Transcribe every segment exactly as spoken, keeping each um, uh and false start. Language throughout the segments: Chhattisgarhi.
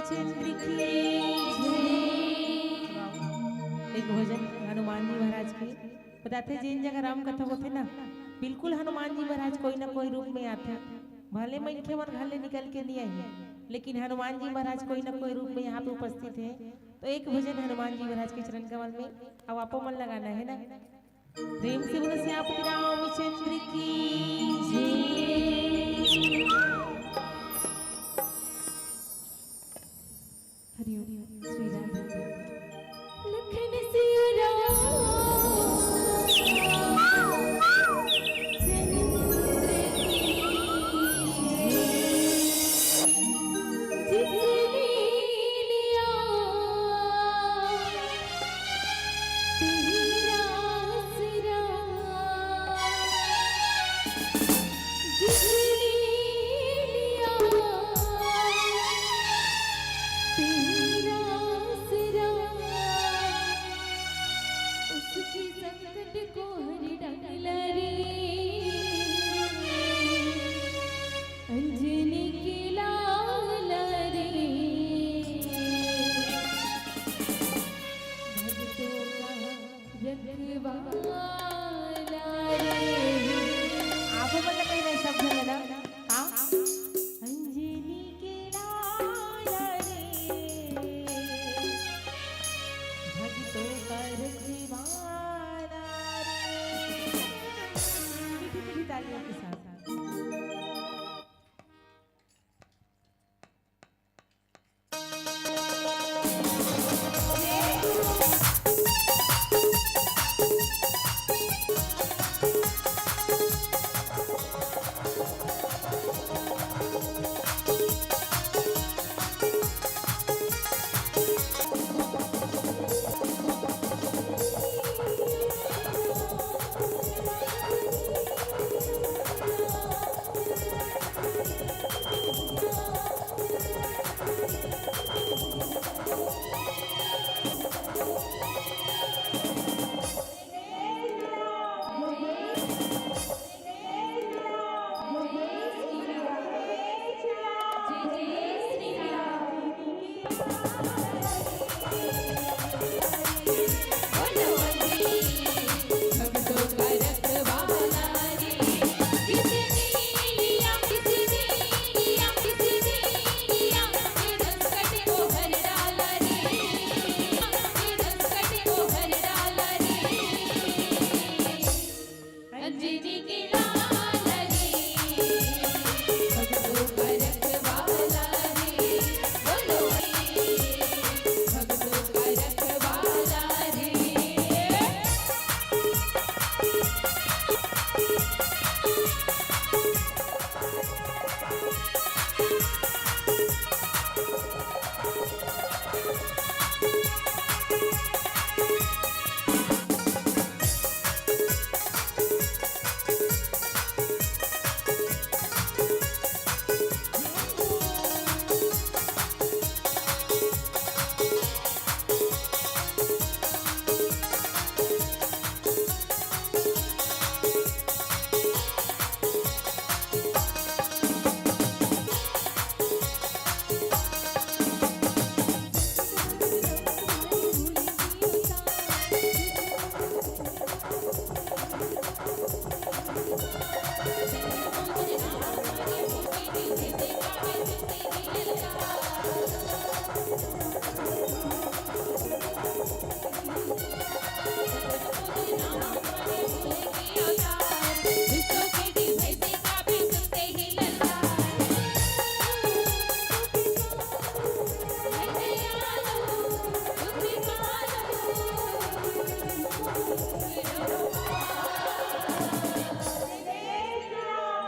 चंद्र की जय। एक भजन हनुमान जी महाराज के बताथे, जेन जगह राम कथा होथे ना, बिल्कुल हनुमान जी महाराज कोई ना कोई रूप में आथे। भले मनखे मन घर ले निकल के नहीं आए, लेकिन हनुमान जी महाराज कोई ना कोई रूप में यहाँ पे उपस्थित है। तो एक भजन हनुमान जी महाराज के चरण कमल में, अब आपो मन लगाना है ना। प्रेम से बोलो, श्यामपति रामचंद्र की जय। हरि ओम। श्री राधे। लखन सिया राम चंद्र की जय। जिसने लिया तेरा आसरा, जिसने लिया तेरा आसरा, उसकी संकट को हर डाला रे। अंजनी के लाल रे, भक्तों का रखवाला रे। आपो मन ला कही नहीं, सब झन ला ना। हाँ? अंजनी के लाल रे, भक्तों का रखवाला रे। मीठी मीठी तालियों के साथ।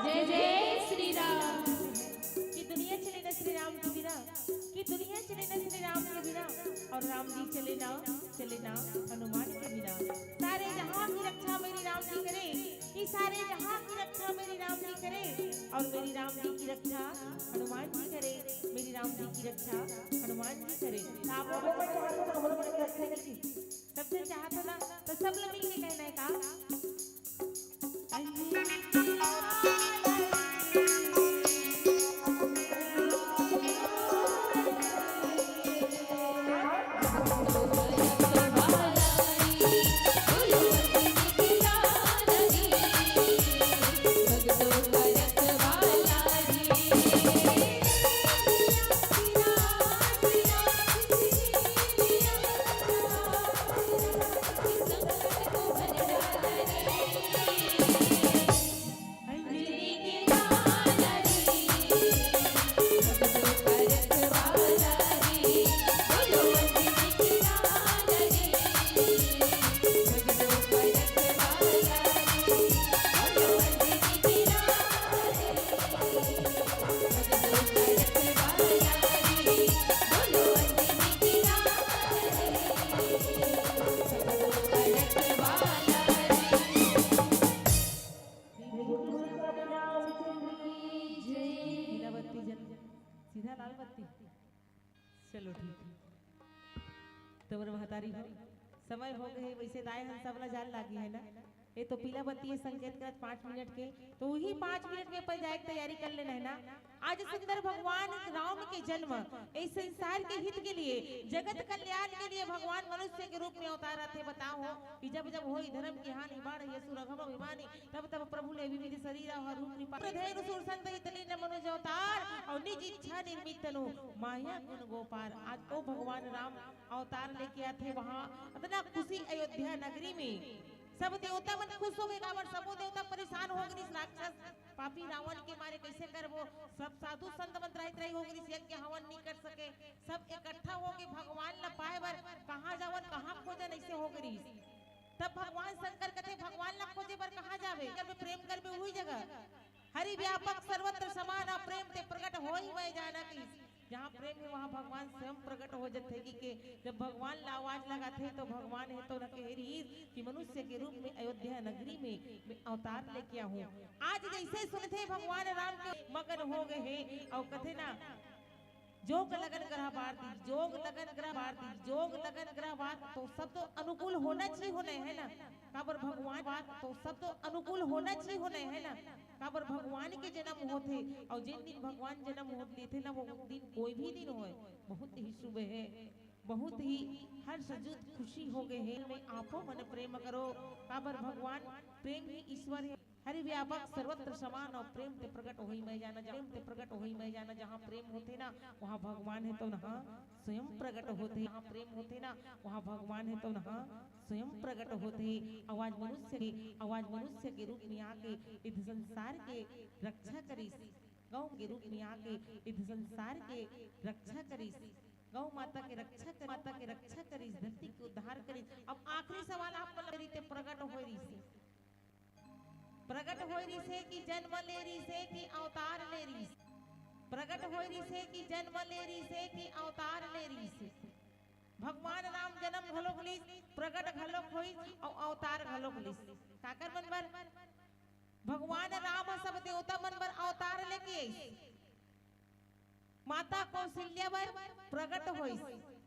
जय जय श्री राम। कि दुनिया चले ना श्री राम के बिना, कि दुनिया चले ना श्री राम के बिना, और राम जी चले ना, चले ना हनुमान के बिना। सारे जहां की रक्षा मेरे राम जी करे, कि सारे जहां की रक्षा मेरे राम जी करे, और मेरे राम जी की रक्षा हनुमान जी करे, मेरे राम जी की रक्षा हनुमान जी करे। तो आप लोगों को चाहते हो ना, हमारे पास रखने की? सब जन चाहत हो ना, तो सब लोग मिलके कहना है का? अंजनी के लाल रे। चलो ठीक है। तो मोर महतारी हो, समय हो गए, वैसे दाई हम सब ला जान लागी है ना। ये तो पीला बत्ती है, संकेत करत पाँच मिनट के, तो वही पाँच मिनट में अपन जाए के तैयारी कर लेना है ना। आज सुंदर भगवान राम के जन्म, इस संसार के हित के लिए, जगत कल्याण के लिए भगवान मनुष्य के रूप में अवतार आथे। बताओ कि जब जब होई धर्म की हानि, बाढ़ असुर अघम अभिमानी, तब तब प्रभु ले विविध शरीर और रूप निपार। धेनु सुर संत हित लीन मनुज अवतार, और निज इच्छा निर्मित तनु माया गुण गोपार। आज तो भगवान राम अवतार लेके आथे, वहाँ इतना खुशी अयोध्या नगरी में, सब देवता मन खुश हो गए, काबर सबो देवता परेशान हो गए, राक्षस पापी रावण के मारे कैसे करबो। सब साधु संत मन त्राहि त्राहि हो गए, यज्ञ हवन नहीं कर सके, सब इकट्ठा हो के भगवान ला पाए बर कहाँ जावन, कहाँ खोजन, ऐसे हो गए। तब भगवान शंकर कथे, भगवान ला खोजे बर कहाँ जावे? करबे, प्रेम करबे, वही जगह। हरि व्यापक सर्वत्र समान, प्रेम ते प्रगट होई मैं जाना की। जहाँ प्रेम है, वहाँ भगवान स्वयं प्रकट हो जाते कि के। जब भगवान ला आवाज लगाथे, तो भगवान है तो न कहे रहीस कि मनुष्य के रूप में अयोध्या नगरी में मैं अवतार लेके आहूँ। आज जैसे सुनथे भगवान राम के मगन हो गए हैं और कथे ना, जोग लगन ग्रह बार दी, जोग लगन ग्रह बार दी, जोग लगन ग्रह बार, तो सब तो अनुकूल होना चाहिए, होना है ना। काबर भगवान बात, तो सब तो अनुकूल होना चाहिए, होना है ना। काबर भगवान के जन्म होथे, और जिन दिन भगवान जन्म हो लेथे ना, वो दिन कोई भी दिन होए, बहुत ही शुभ है, बहुत ही हर्ष जुत खुशी हो गए हैं। मैं आपो मन प्रेम करो, काबर भगवान प्रेम ही ईश्वर है। हरि व्यापक सर्वत्र समान और प्रेम ते प्रकट होई मैं जाना, जहाँ प्रेम ते प्रकट होई मैं जाना, जहाँ प्रेम होथे ना, वहाँ भगवान है तो नहा स्वयं प्रकट होथे, जहाँ प्रेम होथे ना, वहाँ भगवान है तो नहा स्वयं प्रकट होथे। आवाज मनुष्य के, आवाज मनुष्य के रूप में आके इस संसार के रक्षा करिस, गौ के रूप में आके इस संसार के रक्षा करिस, गौ माता के रक्षा कर, माता के रक्षा करिस, धरती के उद्धार करिस। अब आखिरी सवाल आप मन ला, रीते प्रकट होए रहिसे, प्रगट होय रिसे कि जन्म ले रिसे कि अवतार ले रिसे? प्रगट होय रिसे कि जन्म ले रिसे कि अवतार ले रिसे? भगवान राम जन्म घलोक लिस, प्रगट घलोक होइस अउ अवतार घलोक लिस। काकर मन बर? भगवान राम ह सब देवता मन बर अवतार लेके आइस। माता कौशल्या बर प्रगट होइस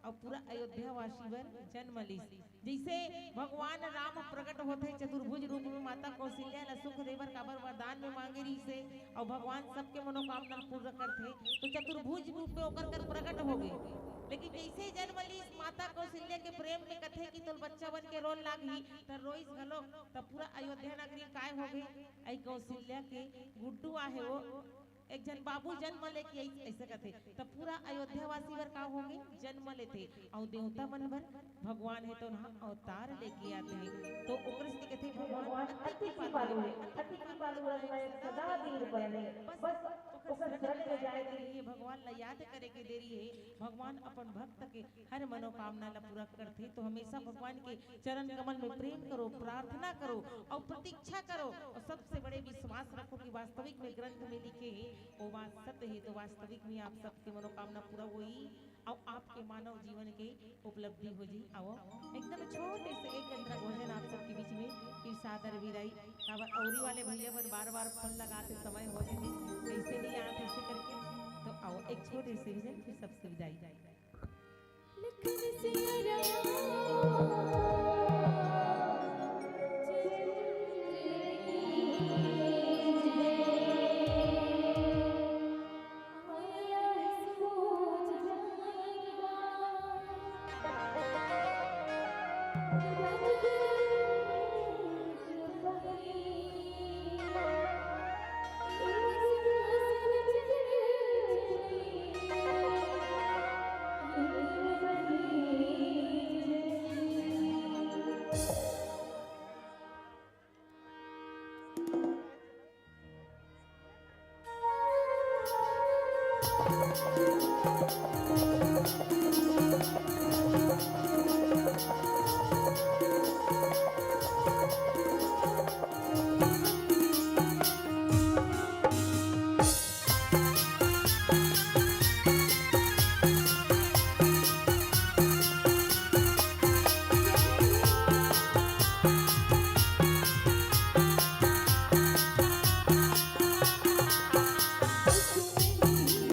अउ पूरा अयोध्या वासी बर जन्म लिस। जइसे भगवान राम प्रगट होथे चतुर्भुज रूप में, माता कौशल्या ला सुख दे बर काबर वरदान में मांगे रिहिसे, अउ भगवान सबके मनोकामना पूरा करथे, तो चतुर्भुज रूप में ओकर कर प्रगट हो गए। लेकिन जइसे जन्म लिस, माता कौशल्या के प्रेम में कथे कि तोल बच्चा बन के रोन लागही, त रोइस घलो, त पूरा अयोध्या नगरी काय हो गए? अई कौशल्या के गुड्डू आहे वो, एक झन बाबू जन्म लेके अइस-, अइसे कथे, त पूरा अयोध्या वासी बर का होगे? जन्म लेथे। अउ देवता मन बर भगवान हे तो ना अवतार लेके आथे। तो ओकर से कथे भगवान अतिथि पालु हे, अतिथि पालु रस में सदा दिन बने। बस ओकर शरण में जाए के लिए, भगवान ला याद करे के देरी हे। भगवान अपन भक्त के हर मनोकामना ला पूरा करथे। तो हमेशा भगवान के चरण कमल में प्रेम करो, प्रार्थना करो अउ प्रतीक्षा करो अउ सबसे बड़े विश्वास रखो कि वास्तविक में ग्रंथ में लिखे हे, वो बात सत्य हे। तो वास्तविक में आप सबके मनोकामना पूरा होही अउ आपके मानव जीवन के उपलब्धि हो जाही। आओ, एकदम छोटे से एक गंधरा भोजन आप सबके बीच में, फिर सादर विदाई। काबर अउरी वाले भैया बर बार-बार फोन लगाते समय हो जाथे, कैसे नहीं आते ऐसे करके। तो आओ, एक छोटे से भजन, फिर सबसे विदाई। लखन सिया राम।